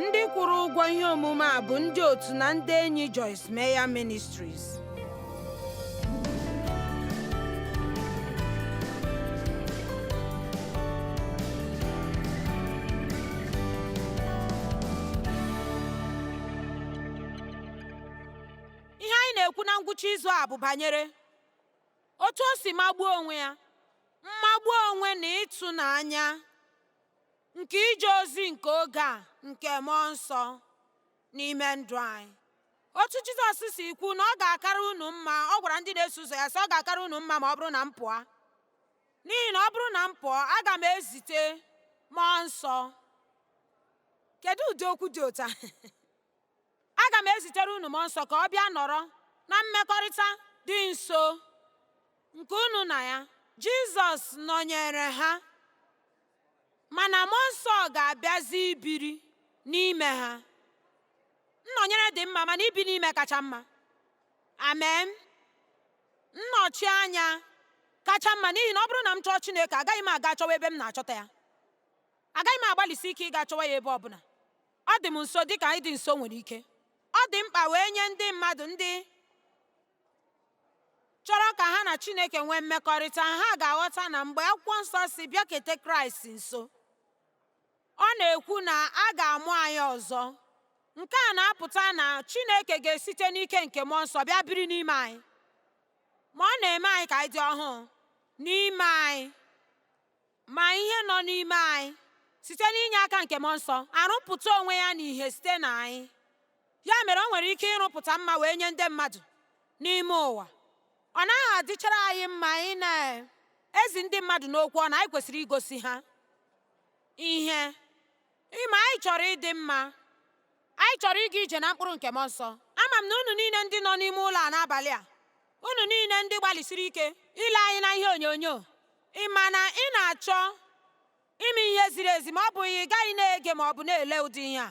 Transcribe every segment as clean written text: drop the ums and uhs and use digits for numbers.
Ndị kwụrụ ụgwọ ihe omume a bụ ndị otu na ndị enyi Joyce Meyer Ministries. Ihe anyị na-ekwu na ngwụcha izu a bụ banyere otu o si magbuo onwe ya, mmagbu onwe na ịtụnanya nke ije ozi nke oge a nke Mmụọ Nsọ n'ime ndụ anyị. Otu Jizọs si kwu na ọ ga-akara unu mma, ọ gwara ndị na-eso ụzọ ya sị, ọ ga-akara unu mma ma ọ bụrụ na m pụọ. N'ihi na ọ bụrụ na m pụọ, aga m ezite Mmụọ Nsọ. Kedu ụdị okwu dị otu a? Aga m ezitere unu Mmụọ Nsọ ka ọ bịa nọrọ na mmekọrịta dị nso nke unu na ya. Jizọs nọnyere ha, mana Mmụọ Nsọ ga-abịazi ibiri n'ime ha. Nnọnyere dị mma, mana ibi n'ime kacha mma. Amen. Nnọchi anya kacha mma, n'ihi na ọ bụrụ na m chọọ Chineke, agaghị m aga chọwa ebe m na-achọta ya. Agaghị m agbalịsi ike ịga chọwa ya ebe ọbụla. Ọ dị m nso dị ka ịdị nso nwere ike. Ọ dị mkpa wee nye ndị mmadụ ndị chọrọ ka ha na Chineke nwee mmekọrịta. Ha ga-aghọta na mgbe akwụkwọ nsọ si bịakete Kraịst nso, ọ na-ekwu na a ga-amụ anyị ọzọ. Nke a na-apụta na Chineke ga-esite n'ike nke Mmụọ Nsọ bịa biri n'ime anyị. Ma ọ na-eme anyị ka anyị dị ọhụụ n'ime anyị, ma ihe nọ n'ime anyị site n'inye aka nke Mmụọ Nsọ arụpụta onwe ya n'ihe site na anyị. Ya mere o nwere ike ịrụpụta mma wee nye ndị mmadụ n'ime ụwa. Ọ naghị adịchara anyị mma ị na-ezi ndị mmadụ n'okwu ọnụ, anyị kwesịrị igosi ha ihe. Ịma anyị chọrọ ịdị mma, anyị chọrọ ịga ije na mkpụrụ nke Mmụọ Nsọ. Ama m na unu niile ndị nọ n'ime ụlọ a n'abalị a, unu niile ndị gbalịsiri ike ile anyị na ihe onyonyo, ị ma na ị na-achọ ime ihe ziri ezi, ma ọ bụghị ị gaghị na-ege ma ọ bụ na-ele ụdị ihe a.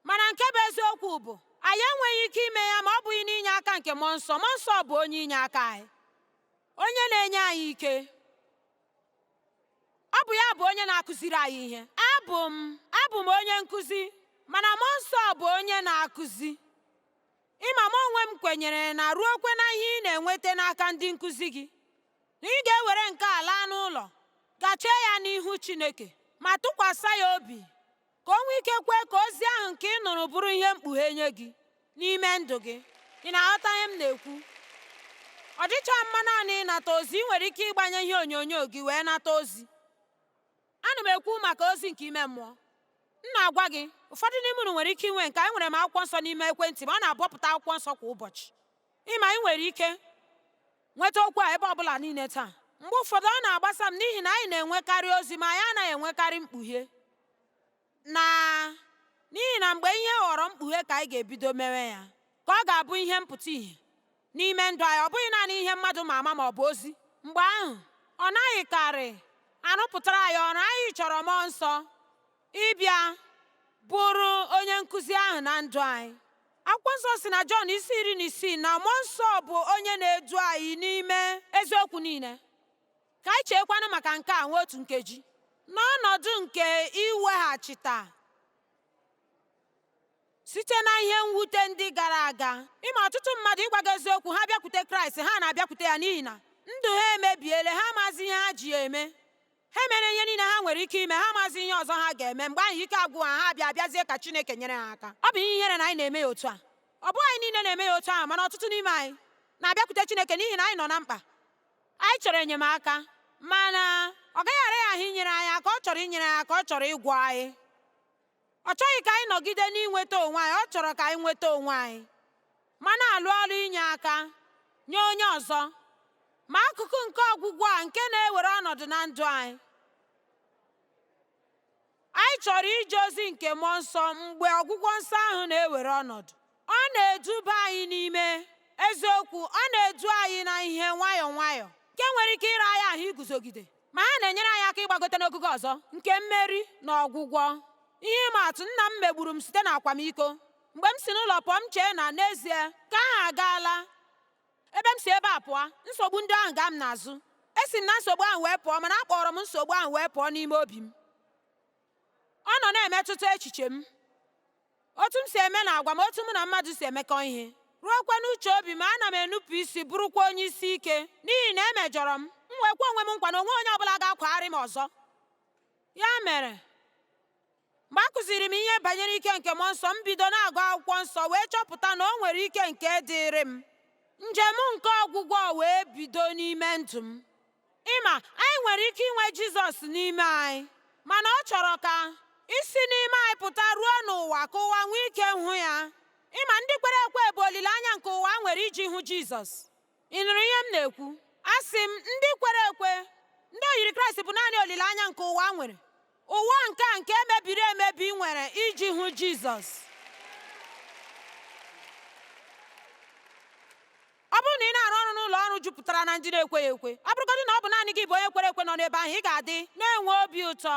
Mana nke bụ eziokwu bụ anyị enweghị ike ime ya ma ọ bụghị n'inye aka nke Mmụọ Nsọ. Mmụọ Nsọ bụ onye inye aka anyị, onye na-enye anyị ike. Ọ bụ ya bụ onye na-akụziri anyị ihe. Abụ m onye nkụzi, mana Mmụọ Nsọ bụ onye na-akụzi. Ịma m onwe m kwenyere na ruokwe na ihe ị na-enweta n'aka ndị nkụzi gị, na ị ga-ewere nke a laa n'ụlọ, gachee ya n'ihu Chineke ma tụkwasị ya obi ka o nwee ike kwee ka ozi ahụ nke ị nụrụ bụrụ ihe mkpughe nye gị n'ime ndụ gị. Ị na-aghọta ihe m na-ekwu? Ọ dịcha mma naanị ịnata ozi. Ị nwere ike ịgbanye ihe onyonyo gị wee nata ozi. Ana m ekwu maka ozi nke ime mmụọ. M na-agwa gị, ụfọdụ n'ime unu nwere ike inwe nke a. Enwere m akwụkwọ nsọ n'ime ekwentị m, ọ na-abọpụta akwụkwọ nsọ kwa ụbọchị. Ịma ị nwere ike nweta okwu a ebe ọbụla niile taa. Mgbe ụfọdụ ọ na-agbasa m n'ihi na anyị na-enwekarị ozi ma anyị anaghị enwekarị mkpughe. Na n'ihi na mgbe ihe ghọrọ mkpughe ka anyị ga-ebido mewe ya, ka ọ ga-abụ ihe mpụta ìhè n'ime ndụ anyị, ọ bụghị naanị ihe mmadụ ma ama ma ọ bụ ozi. Mgbe ahụ, ọ naghịkarị arụpụtara anyị ọrụ. Anyị chọrọ Mmụọ Nsọ ịbịa bụrụ onye nkụzi ahụ na ndụ anyị. Akwụkwọ nsọ si na Jọn isi 16 na Mmụọ Nsọ bụ onye na-edu anyị n'ime eziokwu niile. Ka anyị cheekwanụ maka nke a nwa otu nkeji. N'ọnọdụ nke iweghachita site na ihe mwute ndị gara aga, ịma ọtụtụ mmadụ, ịgwa gị eziokwu, ha bịakwute Kraịst, ha na-abịakwute ya n'ihi na ndụ ha emebiele, ha amaghịzi ihe ha ji ya eme. Ha mere ihe niile ha nwere ike ime, ha amaghịzi ihe ọzọ ha ga-eme. Mgbe ahụ ike agwụ ha, ha bịa bịazie ka Chineke nyere ha aka. Ọ bụ ihe ihere na anyị na-eme ya otu a. Ọ bụghị anyị niile na-eme ya otu ahụ, mana ọtụtụ n'ime anyị na-abịakwute Chineke n'ihi na anyị nọ na mkpa. Anyị chọrọ enyemaka, mana ọ gaghị ara ya ahụ inyere anyị aka. Ọ chọrọ inyere anyị aka, ọ chọrọ ịgwọ anyị. Ọ chọghị ka anyị nọgide n'inweta onwe anyị, ọ chọrọ ka anyị nweta onwe anyị ma na-alụ ọrụ inye aka nye onye ọzọ. Ma akụkụ nke ọgwụgwọ a nke na-ewere ọnọdụ na ndụ anyị, anyị chọrọ ije ozi nke Mmụọ Nsọ mgbe ọgwụgwọ nsọ ahụ na-ewere ọnọdụ. Ọ na-eduba anyị n'ime eziokwu, ọ na-edu anyị na ihe nwayọọ nwayọọ nke nwere ike ịra anyị ahụ iguzogide, ma ha na-enyere anyị aka ịgbagote n'ogogo ọzọ nke mmeri na ọgwụgwọ. Ihe ịma atụ, nna m megburu m site na akwamiko. Mgbe m si n'ụlọ pụọ, m chee na n'ezie nke ahụ agaala. Ebe m si ebe a pụọ, nsogbu ndị ahụ gaa m n'azụ. Esi m na nsogbu ahụ wee pụọ, mana akpọrọ m nsogbu ahụ wee pụọ n'ime obi m. Ọ nọ na-emetụta echiche m. Otu m si eme na agwa m, otu mụ na mmadụ si emekọ ihe. Ruokwa n'uche obi m, ana m enupụ isi bụrụkwa onye isi ike n'ihi na emejọrọ m. M wee kwe onwe m nkwa na onwe onye ọbụla ga-akwagharị m ọzọ. Ya mere, mgbe a kụziri m ihe banyere ike nke mmụọ nsọ, m bido na-agụ akwụkwọ nsọ wee chọpụta na o nwere ike nke dịịrị m. Njem nke ọgwụgwọ wee bido n'ime ndụ m. Ịma, anyị nwere ike inwe Jizọs n'ime anyị, mana ọ chọrọ ka isi n'ime anyị pụta ruo n'ụwa ka ụwa nwee ike hụ ya. Ịma, ndị kwere ekwe bụ olileanya nke ụwa nwere iji hụ Jizọs. Ị nụrụ ihe m na-ekwu? Asị m, ndị kwere ekwe, ndị oyiri Kraịst bụ naanị olileanya nke ụwa nwere. Ụwa nke a nke emebiri emebi nwere iji hụ Jizọs. Ọ bụrụ na ị na-arụ ọrụ n'ụlọ ọrụ jupụtara na ndị na-ekweghị ekwe, ọ bụrụgodị na ọ bụ naanị gị bụ onye kwere ekwe nọ n'ebe ahụ, ị ga-adị na-enwe obi ụtọ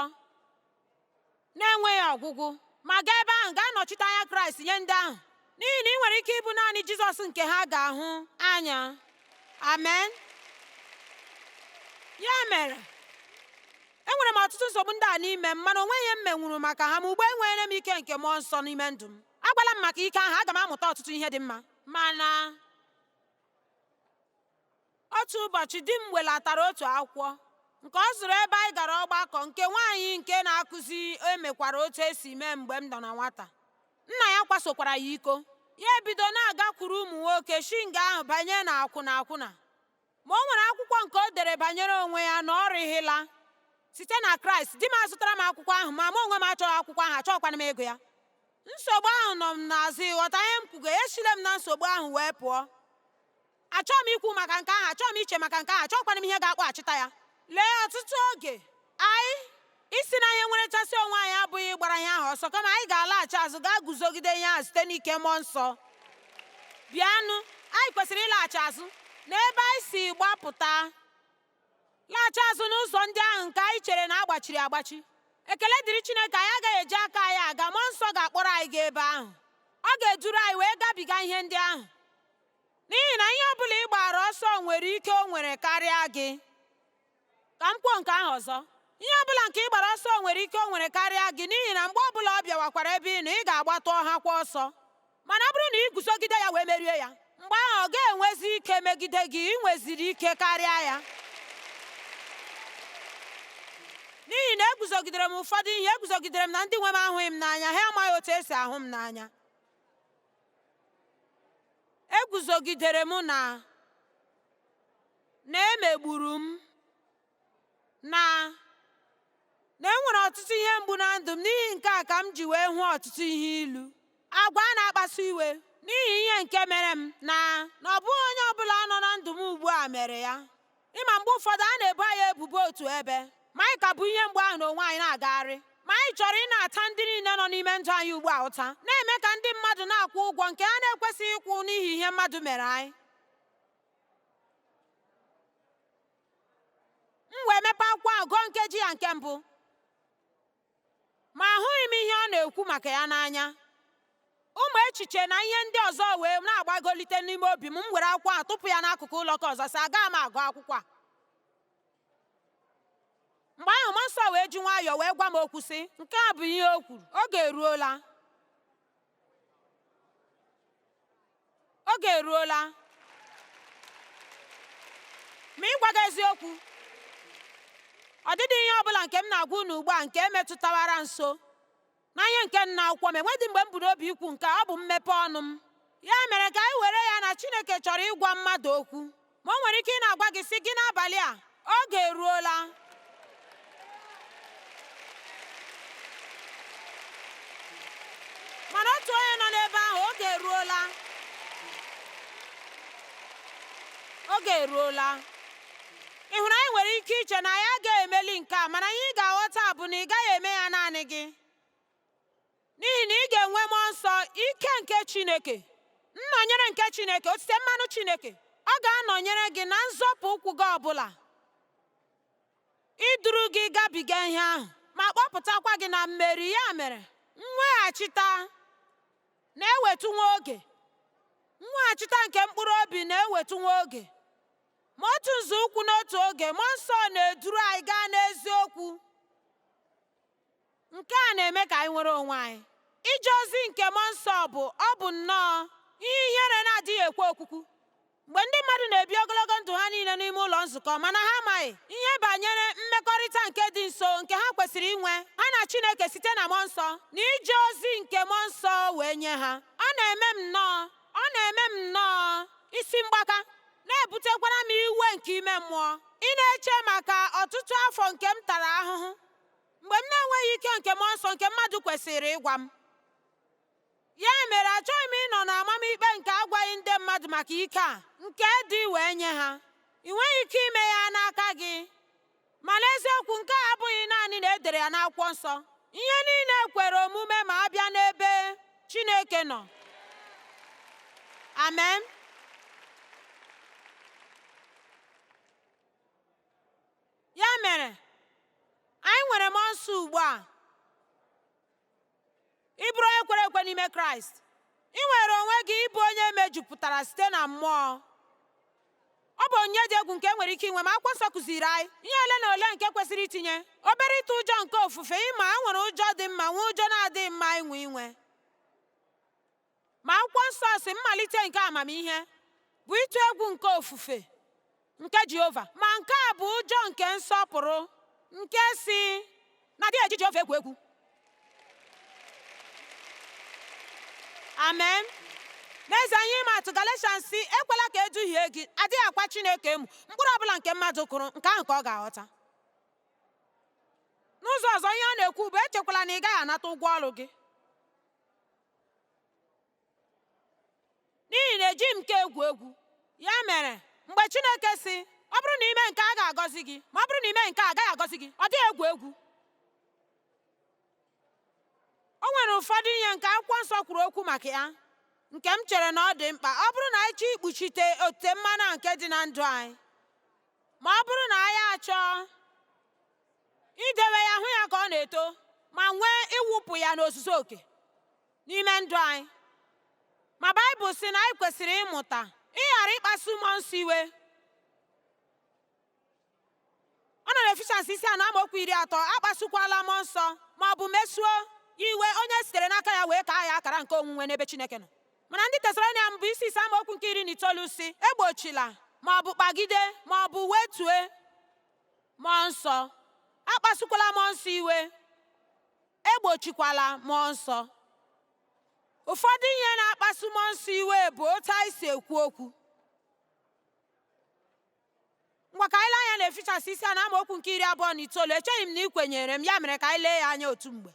na-enweghị ọgwụgwụ, ma gaa ebe ahụ gaa nọchite anya Kraịst nye ndị ahụ, n'ihi na ị nwere ike ịbụ naanị Jizọs nke ha ga-ahụ anya. Amen. Ya mere, enwere m ọtụtụ nsogbu ndị a n'ime m, mana o nweghị ihe m menwuru maka ha, ma ugbu a enweela m ike nke mmụọ nsọ n'ime ndụ m. Agwala m maka ike ahụ, aga m amụta ọtụtụ ihe dị mma. Mana otu ụbọchị di m welatara otu akwụkwọ nke ọ zụrụ ebe anyị gara ọgbakọ nke nwaanyị nke na-akụzi emekwara otu esi mee mgbe m nọ na nwata. Nna ya kwasokwara ya iko. Ya ebido na-agakwuru ụmụ nwoke shi nga ahụ banye na akwụna akwụna. Ma o nwere akwụkwọ nke o dere banyere onwe ya na ọ rịghịla site na Kraịst. Di m azụtara m akwụkwọ ahụ, ma mụ onwe m achọghị akwụkwọ ahụ, achọghịkwana m ego ya. Nsogbu ahụ nọ m n'azụ, ịghọta ihe m kwugo, esile m na nsogbu ahụ wee pụọ. Achọghị m ikwu maka nke ahụ, achọghị m iche maka nke ahụ, achọghịkwana m ihe ga-akpọghachita ya. Lee, ọtụtụ oge anyị isi na ihe nwerechasị onwe anyị abụghị ịgbara ihe ahụ ọsọ, kama anyị ga-alaghachi azụ gaa guzogide ihe ahụ site n'ike mmụọ nsọ. Bịanụ, anyị kwesịrị ịlaghachi azụ n'ebe anyị si gbapụta, laghachi azụ n'ụzọ ndị ahụ nke anyị chere na agbachiri agbachi. Ekele dịrị Chineke, anyị agaghị eji aka anyị aga, mmụọ nsọ ga-akpọrọ anyị gaa ebe ahụ. Ọ ga-eduru anyị wee gabiga ihe ndị ahụ. N'ihi na ihe ọ bụla ị gbara ọsọ nwere ike o nwere karịa gị. Ka m kwuo nke ahụ ọzọ. Ihe ọ bụla nke ị gbara ọsọ nwere ike o nwere karịa gị, n'ihi na mgbe ọbụla ọ bịawakwara ebe ị nọ, ị ga-agbatụ ọha kwa ọsọ. Mana ọ bụrụ na ị guzogide ya wee merie ya, mgbe ahụ ọ ga-enwezi ike megide gị, ị nweziri ike karịa ya. N'ihi na eguzogidere m ụfọdụ ihe, eguzogidere m na ndị nwe m ahụghị m n'anya, ha amaghị otu esi ahụ m n'anya. Eguzogidere m na emegburu m, na enwere ọtụtụ ihe mgbu na ndụ m, n'ihi nke a ka m ji wee hụ ọtụtụ ihe ilu, agwa a na-akpasu iwe n'ihi ihe nke mere m, na ọ bụghị onye ọbụla nọ na ndụ m ugbu a mere ya. Ịma, mgbe ụfọdụ a na-ebo anyị ebubo otu ebe, ma anyị ka bụ ihe mgbu ahụ n'onwe anyị na-agagharị. Ma anyị chọrọ ị na-ata ndị niile nọ n'ime ndụ anyị ugbu a ụta, na-eme ka ndị mmadụ na-akwụ ụgwọ nke ha na-ekwesịghị ịkwụ n'ihi ihe mmadụ mere anyị. M wee mepee akwụkwọ ahụ gụọ nkeji ya nke mbụ, ma ahụghị m ihe ọ na-ekwu maka ya n'anya. Ụmụ echiche na ihe ndị ọzọ wee na-agbagolite n'ime obi m. M were akwụkwọ ahụ tụpụ ya n'akụkụ ụlọ ka ọzọ, sị agaghị m agụ akwụkwọ a. Mgbe ahụ mmụọ nsọ wee ji nwayọọ wee gwa m okwu sị, nke a bụ ihe o kwuru, oge eruola. Oge eruola. Ma ịgwa gị eziokwu, ọ dịghị ihe ọbụla nke m na-agwa unu ugbu a nke metụtawara nso na ihe nke nna akwụkwọ m. Enwedị mgbe m bu n'obi ikwu nke a, ọ bụ mmepe ọnụ m. Ya mere ka anyị were ya na Chineke chọrọ ịgwa mmadụ okwu, ma o nwere ike ị na-agwa gị sị gị n'abalị a, oge eruola. Mana otu onye nọ n'ebe ahụ, oge eruola. Oge eruola. Ị hụrụ, anyị nwere ike iche na anyị agaghị emeli nke a, mana ihe ị ga-aghọta bụ na ị gaghị eme ya naanị gị. N'ihi na ị ga-enwe mmụọ nsọ, ike nke Chineke, nnọnyere nke Chineke, otite mmanụ Chineke. Ọ ga-anọnyere gị na nzọpụ ụkwụ gị ọbụla, iduru gị gabiga ihe ahụ, ma kpọpụtakwa gị na mmeri. Ya mere, mweghachita na-ewetu nwa oge. Mweghachita nke mkpụrụ obi na-ewetu nwa oge. Ma otu nzọụkwụ n'otu oge, mmụọ nsọ na-eduru anyị gaa n'eziokwu. Nke a na-eme ka anyị nwere onwe anyị. Ije ozi nke mmụọ nsọ bụ ọ bụ nnọọ ihe ihere na-adịghị ekwe okwukwu. Mgbe ndị mmadụ na-ebi ogologo ndụ ha niile n'ime ụlọ nzukọ mana ha amaghị ihe banyere mmekọrịta nke dị nso nke ha kwesịrị inwe ha na Chineke site na mmụọ nsọ na ije ozi nke mmụọ nsọ wee nye ha. Ọ na-eme m nnọọ ọ na-eme m nnọọ isi mgbaka, na-ebutekwara m iwe nke ime mmụọ ị na-eche maka ọtụtụ afọ nke m tara ahụhụ mgbe m na-enweghị ike nke mmụọ nsọ nke mmadụ kwesịrị ịgwa m. Ya mere achọghị m ịnọ n'amamikpe nke agwaghị ndị mmadụ maka ike a nke dị wee nye ha. Ị nweghị ike ime ya n'aka gị. Ma n'eziokwu nke a abụghị naanị na e dere ya n'akwụkwọ nsọ. Ihe niile kwere omume ma a bịa n'ebe Chineke nọ. Amen. Ya mere, anyị nwere mmụọ nsọ ugbu a. Ị bụrụ onye kwere ekwe n'ime Kraịst, ị nwere onwe gị ịbụ onye mejupụtara site na mmụọ. Ọ bụ onyinye dị egwu nke e nwere ike inwe, ma akwụkwọ nsọ kụziri anyị ihe ole na ole nke kwesịrị itinye. Obere ịtụ ụjọ nke ofufe, ịma a nwere ụjọ dị mma nwee ụjọ na-adịghị mma inwe inwe. Ma akwụkwọ nsọ si mmalite nke amamihe bụ ịtụ egwu nke ofufe nke Jehova. Ma nke a bụ ụjọ nke nsọpụrụ nke si na adịghị eji Jehova egwu egwu. Amen. N'ezie, ihe ịma atụ Galatians sị ekwela ka eduhie gị, adịghị akwa Chineke emu. Mkpụrụ ọbụla nke mmadụ kụrụ, nke ahụ ka ọ ga-aghọta. N'ụzọ ọzọ, ihe ọ na-ekwu bụ echekwala na ị gaghị anata ụgwọ ọrụ gị. N'ihi na ejighị m nke egwu egwu. Ya mere, mgbe Chineke sị, ọ bụrụ na ime nke a ga-agọzi gị, ma ọ bụrụ na ime nke a agaghị agọzi gị, ọ dịghị egwu egwu. O nwere ụfọdụ ihe nke akwụkwọ nsọ kwuru okwu maka ya nke m chere na ọ dị mkpa ọ bụrụ na anyị chọọ ikpuchite otite mmanụ a nke dị na ndụ anyị, ma ọ bụrụ na anyị achọọ idewe ya, hụ ya ka ọ na-eto ma nwee ịwụpụ ya n'ozuzu oke n'ime ndụ anyị. Ma Baịbụl sị na anyị kwesịrị ịmụta ịghara ịkpasu mmụọ nsọ iwe. Ọ nọ n'Efishans isi 4 amaokwu 30, akpasukwala mmụọ nsọ ma ọ bụ mesuo ya iwe onye sitere n'aka ya wee kaa ya akara nke onwunwe n'ebe Chineke nọ. Mana ndị Tesalonia mbụ isi 5 amaokwu nke 19 sị, egbochila ma ọ bụ kpagide ma ọ bụ wetue mmụọ nsọ. Akpasukwala mmụọ nsọ iwe, egbochikwala mmụọ nsọ. Ụfọdụ ihe na-akpasu mmụọ nsọ iwe bụ otu anyị si ekwu okwu. Ngwa ka anyị lee anya na Efishans isi 4 amaokwu nke 29. Echeghị m na ị kwenyere m, ya mere ka anyị lee ya anya otu mgbe.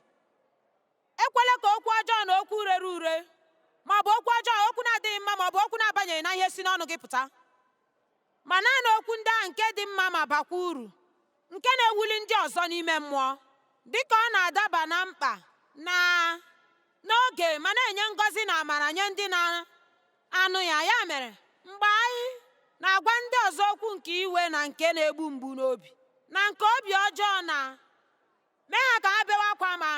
Ekwela ka okwu ọjọọ na okwu rere ure ma ọ bụ okwu ọjọọ, okwu na-adịghị mma ma ọ bụ okwu na-abanyeghị na ihe si n'ọnụ gị pụta, ma naanị okwu ndị ahụ nke dị mma ma bakwa uru, nke na-ewuli ndị ọzọ n'ime mmụọ, dị ka ọ na-adaba na mkpa na n'oge, ma na-enye ngọzi na amara nye ndị na-anụ ya. Ya mere, mgbe anyị na-agwa ndị ọzọ okwu nke iwe na nke na-egbu mgbu n'obi na nke obi ọjọọ na mee ha ka ha bewe akwa ma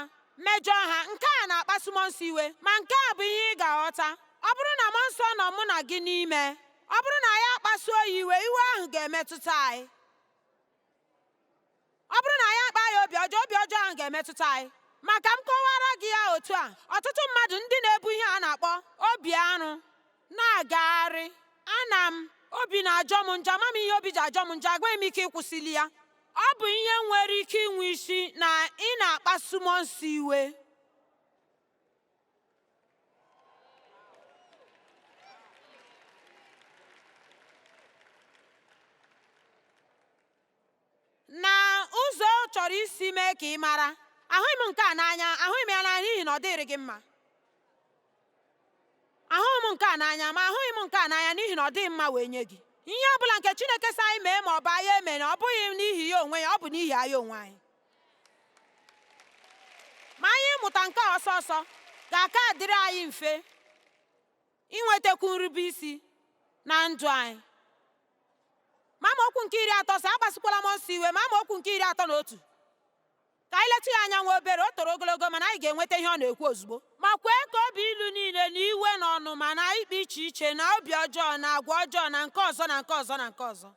mejọọ ha, nke a na-akpasu mmụọ nsọ iwe. Ma nke a bụ ihe ị ga-aghọta. Ọ bụrụ na mmụọ nsọ nọ mụ na gị n'ime, ọ bụrụ na anyị akpasuo ya iwe, iwe ahụ ga-emetụta anyị. Ọ bụrụ na anyị akpa ya obi ọjọọ, obi ọjọọ ahụ ga-emetụta anyị. Ma ka m kọwara gị ya otu a, ọtụtụ mmadụ ndị na-ebu ihe a na-akpọ obi arụ na-agagharị. Ana m obi na-ajọ m njọ, ama m ihe obi ji ajọ m njọ, agwaghị m ike ịkwụsịli ya. Ọ bụ ihe nwere ike inwe isi na ị na-akpasu mmụọ nsọ iwe. Na ụzọ ọ chọrọ isi mee ka ị mara, ahụghị m nke a n'anya, ahụghị m ya n'anya n'ihi na ọ dịrị gị mma. Ahụghị m nke a n'anya, ma ahụghị m nke a n'anya n'ihi na ọ dịghị mma wee nye gị. Ihe ọ bụla nke Chineke sị anyị mee ma ọ bụ anyị emere, ọ bụghị n'ihi ya onwe ya, ọ bụ n'ihi anyị onwe anyị. Ma anyị ịmụta nke a ọsọ ọsọ ga-aka adịrị anyị mfe inwetakwu nrube isi na ndụ anyị. Ma amaokwu nke 30 sị akpasukwala mmụọ nsọ iwe. Ma amaokwu nke 31, ka anyị letụ ya anya nwa obere, o toro ogologo mana anyị ga-enweta ihe ọ na-ekwu ozugbo. Ma kwee ka obi ilu niile na iwe na ọnụma na ikpe iche iche na obi ọjọọ na agwa ọjọọ na nke ọzọ na nke ọzọ na nke ọzọ.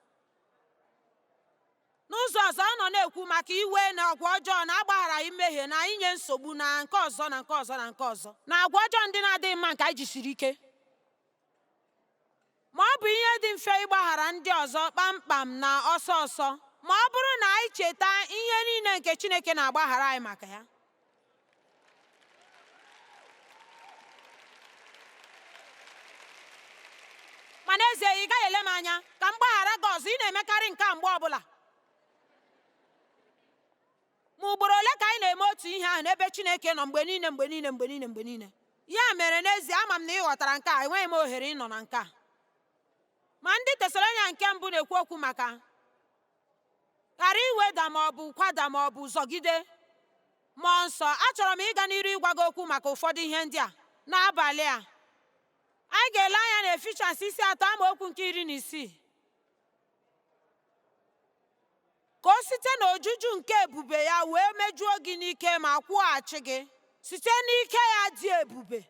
N'ụzọ ọzọ, ọ nọ na-ekwu maka iwe na agwa ọjọọ na agbagharaghị mmehie na inye nsogbu na nke ọzọ na nke ọzọ na nke ọzọ na agwa ọjọọ ndị na-adịghị mma nke anyị jisiri ike. Ma ọ bụ ihe dị mfe ịgbaghara ndị ọzọ kpamkpam na ọsọ ọsọ ma ọ bụrụ na anyị cheta ihe niile nke Chineke na-agbaghara anyị maka ya. Ma n'ezie, ị gaghị ele m anya ka m gbaghara gị ọzọ. Ị na-emekarị nke a mgbe ọbụla. Ma ugboro ole ka anyị na-eme otu ihe ahụ n'ebe Chineke nọ mgbe niile, mgbe niile, mgbe niile, mgbe niile? Ya mere, n'ezie, ama m na ị ghọtara nke a, enweghị m ohere ịnọ na nke a. Ma ndị Tesalonaịka nke mbụ na-ekwu okwu maka ghara iweda ma ọ bụ kwada ma ọ bụ zọgide Mmụọ Nsọ. Achọrọ m ịga n'iru ịgwa gị okwu maka ụfọdụ ihe ndị a n'abalị a. Anyị ga-ele anya na Efishans isi 3 amaokwu nke 16. Ka o site n'ojuju nke ebube ya wee mejuo gị n'ike ma kwụghachi gị site n'ike ya dị ebube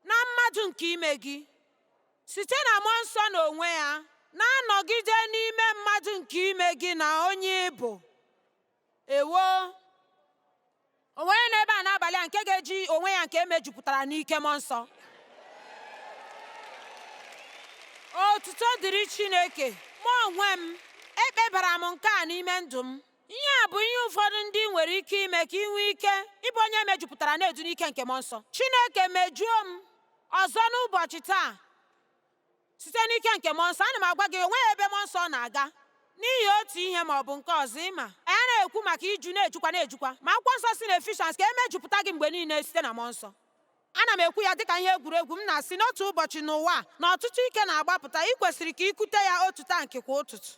na mmadụ nke ime gị, site na Mmụọ Nsọ n'onwe ya na-anọgide n'ime mmadụ nke ime gị na onye ị bụ. Ewo! O nwere n'ebe a n'abalị a nke ga-eji onwe ya nke emejupụtara n'ike Mmụọ Nsọ? Otuto dịrị Chineke, mụ onwe m, ekpebara m nke a n'ime ndụ m. Ihe a bụ ihe ụfọdụ ndị nwere ike ime ka ị nwee ike ịbụ onye emejupụtara na-edu n'ike nke Mmụọ Nsọ. Chineke mejuo m ọzọ n'ụbọchị taa site n'ike nke Mmụọ Nsọ. Ana m agwa gị, onweghị ebe Mmụọ Nsọ na-aga n'ihi otu ihe ma ọ bụ nke ọzọ. Ịma anyị na-ekwu maka iju na-ejukwa na-ejukwa, ma akwụkwọ nsọ si na Efishans ka emejupụta gị mgbe niile site na Mmụọ Nsọ. Ana m ekwu ya dịka ihe egwuregwu. M na-asị n'otu ụbọchị n'ụwa na ọtụtụ ike na-agbapụta, ị kwesịrị ka ikute ya otu tankị kwa ụtụtụ.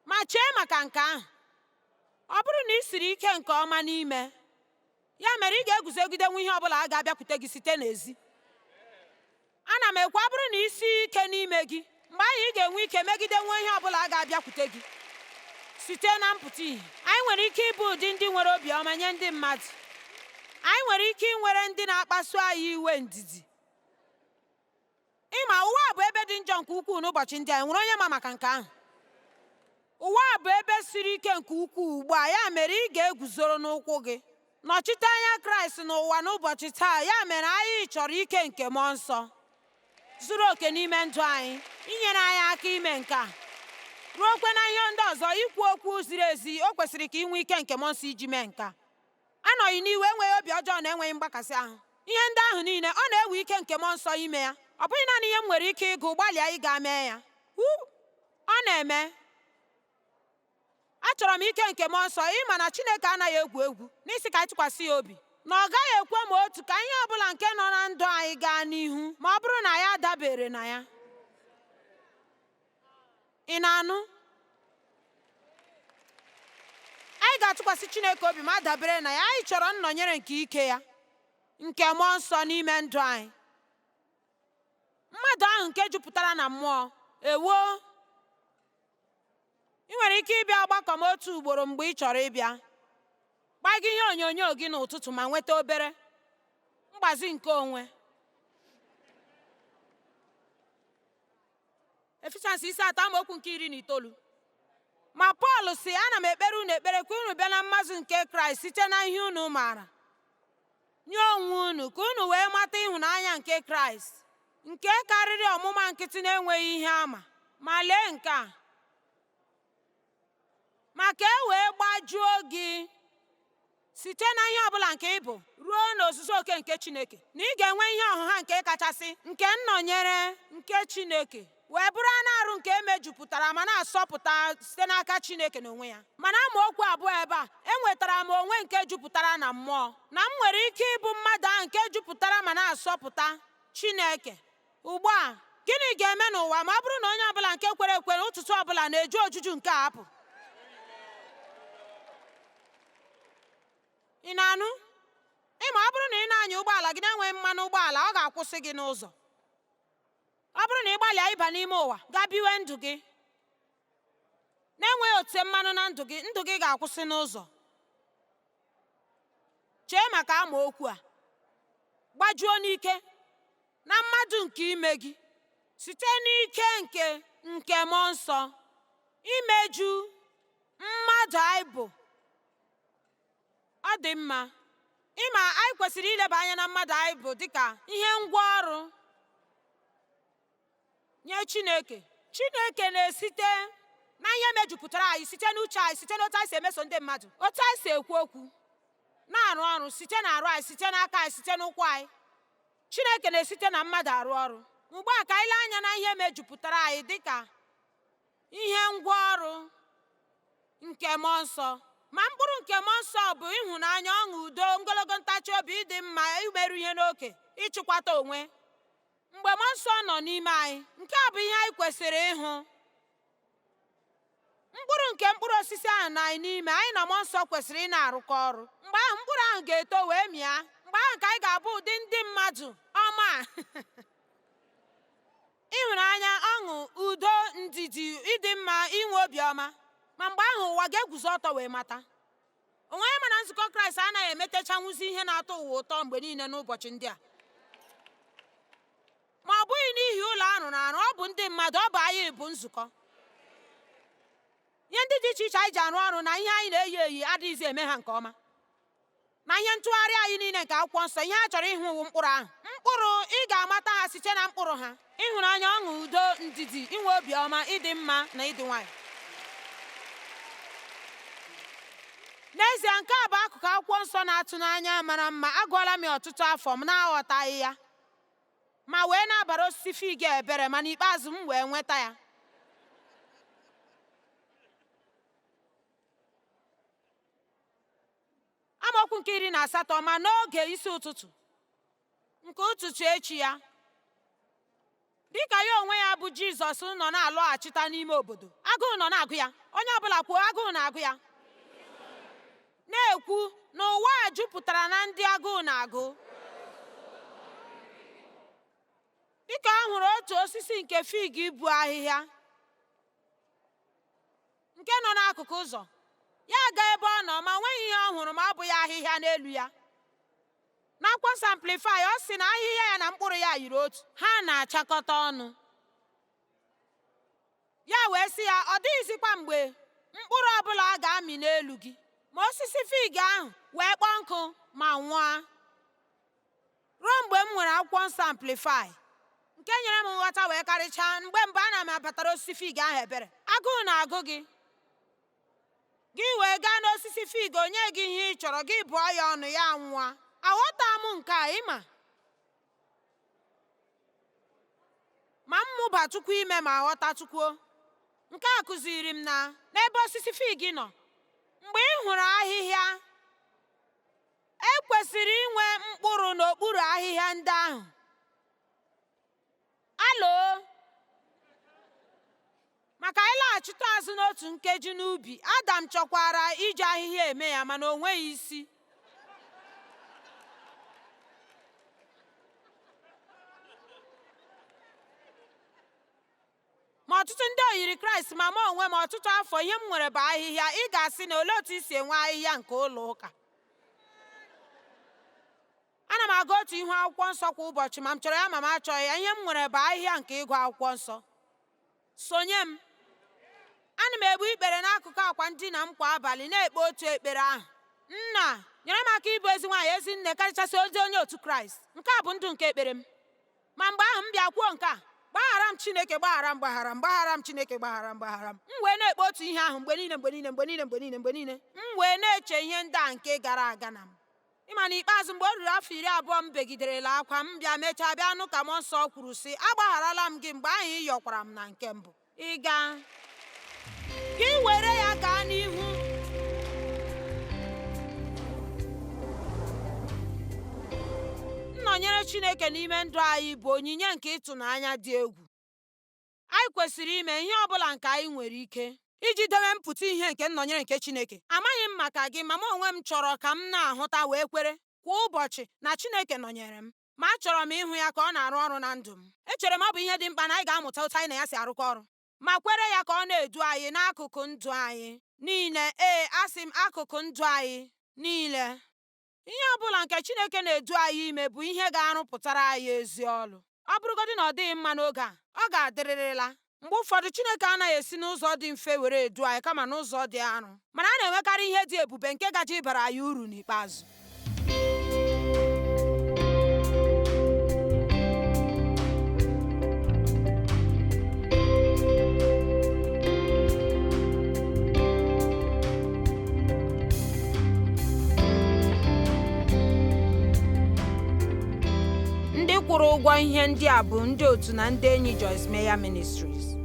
Ma chee maka nke ahụ. Ọ bụrụ na ị siri ike nke ọma n'ime ya, mere ị ga-eguzogidenwu ihe ọbụla a ga-abịakwute gị site n'ezi. Ana m ekwu, ọ bụrụ na ị sie ike n'ime gị, mgbe ahụ ị ga-enwe ike megidenwu ihe ọbụla a ga-abịakwute gị site na mpụta ìhè. Anyị nwere ike ịbụ ụdị ndị nwere obiọma nye ndị mmadụ. Anyị nwere ike inwere ndị na-akpasu anyị iwe ndidi. Ịma, ụwa bụ ebe dị njọ nke ukwuu n'ụbọchị ndị a. Enwere onye ma maka nke ahụ? Ụwa bụ ebe siri ike nke ukwuu ugbu a, ya mere ị ga-eguzoro n'ụkwụ gị. Nọchite anya Kraịst n'ụwa n'ụbọchị taa, ya mere anyị chọrọ ike nke Mmụọ Nsọ zuru oke n'ime ndụ anyị inyere anyị aka ime nke a. Ruokwe na ihe ndị ọzọ, ikwu okwu ziri ezi, o kwesịrị ka ị nwee ike nke Mmụọ Nsọ iji mee nke a. Anọghị n'iwe, enweghị obi ọjọọ na enweghị mgbakasị ahụ. Ihe ndị ahụ niile, ọ na-ewe ike nke Mmụọ Nsọ ime ya. Ọ bụghị naanị ihe m nwere ike ịgụ, gbalịa ịga mee ya. Ọ na-eme. Achọrọ m ike nke Mmụọ Nsọ, ịma na Chineke anaghị egwu egwu n'isi ka anyị tụkwasị ya obi, na ọ gaghị ekwe ma otu ka ihe ọbụla nke nọ na ndụ anyị gaa n'ihu ma ọ bụrụ na ya adabere na ya. Ị na-anụ? Anyị ga-atụkwasị Chineke obi ma dabere na ya. Anyị chọrọ nnọnyere nke ike ya, nke Mmụọ Nsọ n'ime ndụ anyị. Mmadụ ahụ nke jupụtara na mmụọ, ewo! Ị nwere ike ịbịa ọgbakọ m otu ugboro mgbe ị chọrọ ịbịa. Gbaga ihe onyonyo gị n'ụtụtụ ma nweta obere mgbazi nke onwe. Efishans isi 3 amaokwu nke 19. Ma Pọl sị, ana m ekpere unu ekpere ka unu bịa na mmazu nke Kraịst site na ihe unu maara nye onwe unu, ka unu wee mata ịhụnanya nke Kraịst nke karịrị ọmụma nkịtị na-enweghị ihe ama. Ma lee nke a, ma ka e wee gbajuo gị site na ihe ọbụla nke ị bụ ruo n'ozuzu oke nke Chineke, na ị ga-enwe ihe ọhụha nke kachasị nke nnọnyere nke Chineke, wee bụrụ anụ arụ nke emejupụtara ma na-asọpụta site n'aka Chineke n'onwe ya. Mana amaokwu abụọ ebe a, enwetara m onwe nke jupụtara na mmụọ, na m nwere ike ịbụ mmadụ ahụ nke jupụtara ma na-asọpụta Chineke. Ugbu a, gịnị ga-eme n'ụwa ma ọ bụrụ na onye ọbụla nke kwere ekwe ụtụtụ ọbụla na-eju ojuju nke a apụ? Ị na-anụ? Ịma, ọ bụrụ na ị na-anya ụgbọala gị na-enweghị mmanụ ụgbọala, ọ ga-akwụsị gị n'ụzọ. Ọ bụrụ na ị gbalịa ịba n'ime ụwa gaa biwe ndụ gị na-enweghị otu mmanụ na ndụ gị, ndụ gị ga-akwụsị n'ụzọ. Chee maka amaokwu a. Gbajuo n'ike na mmadụ nke ime gị site n'ike nke Mmụọ Nsọ. Imeju mmadụ anyị bụ. Ọ dị mma. Ịma, anyị kwesịrị ileba anya na mmadụ anyị bụ dịka ihe ngwa ọrụ nye Chineke. Chineke na-esite na ihe mejupụtara anyị, site n'uche anyị, site n'otu anyị si emeso ndị mmadụ, otu anyị si ekwu okwu, na-arụ ọrụ site n'arụ anyị, site n'aka anyị, site n'ụkwụ anyị. Chineke na-esite na mmadụ arụ ọrụ. Ugbu a ka anyị lee anya na ihe mejupụtara anyị dịka ihe ngwa ọrụ nke Mmụọ Nsọ. Ma mkpụrụ nke Mmụọ Nsọ bụ ịhụnanya, ọṅụ, udo, ogologo ntachi obi, ịdị mma, imeru ihe n'oke, ịchịkwata onwe. Mgbe Mmụọ Nsọ nọ n'ime anyị, nke a bụ ihe anyị kwesịrị ịhụ. Mkpụrụ nke mkpụrụ osisi ahụ nọ anyị n'ime, anyị na Mmụọ Nsọ kwesịrị ị na-arụkọ ọrụ. Mgbe ahụ mkpụrụ ahụ ga-eto wee mịa. Mgbe ahụ ka anyị ga-abụ ụdị ndị mmadụ ọma a. Ịhụnanya, ọṅụ, udo, ndidi, ịdị mma, inwe obiọma. Ma mgbe ahụ ụwa ga-eguzo ọtọ wee mata. Onwe onye ma na nzukọ Kraịst anaghị emetechanwuzi ihe na-atọ ụwa ụtọ mgbe niile n'ụbọchị ndị a. Ma ọ bụghị n'ihi ụlọ a rụrụ arụ, ọ bụ ndị mmadụ, ọ bụ anyị bụ nzukọ. Ihe ndị dị iche iche anyị ji arụ ọrụ na ihe anyị na-eyi eyi adịghịzi eme ha nke ọma. Na ihe ntụgharị anyị niile nke akwụkwọ nsọ, ihe a chọrọ ịhụ wụ mkpụrụ ahụ. Mkpụrụ, ị ga-amata ha site na mkpụrụ ha. Ịhụnanya, ọṅụ, udo, ndidi, inwe obiọma, ịdị mma na ịdị nwayọọ. N'ezie, nke a bụ akụkụ akwụkwọ nsọ na-atụ n'anya mara mma. Agụọla m ya ọtụtụ afọ m na-aghọtaghị ya, ma wee na-abara osisi fig ebere, ma n'ikpeazụ m wee nweta ya. Amaokwu nke 18, ma n'oge isi ụtụtụ nke ụtụtụ echi ya, dịka ya onwe ya bụ Jizọs nọ na-alọghachita n'ime obodo, agụụ nọ na-agụ ya. Onye ọbụla kwuo, agụụ na-agụ ya. Na-ekwu na ụwa a jupụtara na ndị agụụ na-agụ. Dịka ọ hụrụ otu osisi nke fig bu ahịhịa nke nọ n'akụkụ ụzọ, ya gaa ebe ọ nọ, ma nweghị ihe ọ hụrụ ma ọ bụghị ahịhịa n'elu ya. N'akwụkwọ nsọ Amplify, ọ sị na ahịhịa ya na mkpụrụ ya yiri otu, ha na-achakọta ọnụ. Ya wee sị ya, ọ dịghịzikwa mgbe mkpụrụ ọbụla a ga-amị n'elu gị. Ma osisi fig ahụ wee kpọọ nkụ ma nwụọ. Ruo mgbe m nwere akwụkwọ nsọ Amplify nke nyere m nghọta wee karịchaa, mgbe mbụ ana m abatara osisi fig ahụ ebere. Agụụ na-agụ gị, gị wee gaa n'osisi fig, onye gị ihe ị chọrọ, gị bụọ ya ọnụ, ya nwụọ. Aghọta m nke a, ịma ma m mụbatukwu ime ma ghọtatukwuo. Nke a kụziri m na n'ebe osisi fig nọ, mgbe ị hụrụ ahịhịa, e kwesịrị inwe mkpụrụ n'okpuru ahịhịa ndị ahụ. Alo! Maka ịlaghachite azụ n'otu nkeji n'ubi, Adam chọkwara iji ahịhịa eme ya, mana o nweghị isi. Ma ọtụtụ ndị oyiri Kraịst ma mụ onwe m ọtụtụ afọ, ihe m nwere bụ ahịhịa. Ị ga-asị na olee otu i si enwe ahịhịa nke ụlọ ụka? Ana m agụ otu ihu akwụkwọ nsọ kwa ụbọchị, ma m chọrọ ya ma m achọghị ya. Ihe m nwere bụ ahịhịa nke ịgụ akwụkwọ nsọ. Sonye m. Ana m egbu ikpere n'akụkụ akwa ndina m kwa abalị na-ekpe otu ekpere ahụ. Nna, nyere m aka ịbụ ezi nwaanyị, ezi nne, karịchasị ozi onye otu Kraịst. Nke a bụ ndụ nke ekpere m. Ma mgbe ahụ m bịa kwuo nke a, gbaghara m Chineke, gbaghara m, gbaghara m, gbaghara m Chineke, gbaghara m, gbaghara m. M wee na-ekpe otu ihe ahụ mgbe niile, mgbe niile, mgbe niile, mgbe niile, mgbe niile. M wee na-eche ihe ndị a nke gara aga na m. Ịma n'ikpeazụ mgbe o ruru afọ 20 m begiderela akwa, m bịa mechaa bịa nụ ka Mmụọ Nsọ kwuru sị, agbagharala m gị mgbe ahụ ị yọkwara m na nke mbụ. Ị gaa, gị were ya gaa n'ihu. Nnọnyere Chineke n'ime ndụ anyị bụ onyinye nke ịtụnanya dị egwu. Anyị kwesịrị ime ihe ọ bụla nke anyị nwere ike iji dewe mpụta ihe nke nnọnyere nke Chineke. Amaghị m maka gị, ma mụ onwe m chọrọ ka m na-ahụta wee kwere kwa ụbọchị na Chineke nọnyere m, ma achọrọ m ịhụ ya ka ọ na-arụ ọrụ na ndụ m. Echere m ọ bụ ihe dị mkpa na anyị ga-amụta otu anyị na ya si arụkọ ọrụ, ma kwere ya ka ọ na-edu anyị n'akụkụ ndụ anyị niile. Ee, asị m akụkụ ndụ anyị niile. Ihe ọ bụla nke Chineke na-edu anyị ime bụ ihe ga-arụpụtara anyị ezi ọrụ. Ọ bụrụgodị na ọ dịghị mma n'oge a, ọ ga-adịrịrịla. Mgbe ụfọdụ Chineke anaghị esi n'ụzọ dị mfe were edu anyị kama n'ụzọ dị arụ, mana a na-enwekarị ihe dị ebube nke gaje ịbara anyị uru n'ikpeazụ. Ndị kwụrụ ụgwọ ihe ndị a bụ ndị otu na ndị enyi Joyce Meyer Ministries.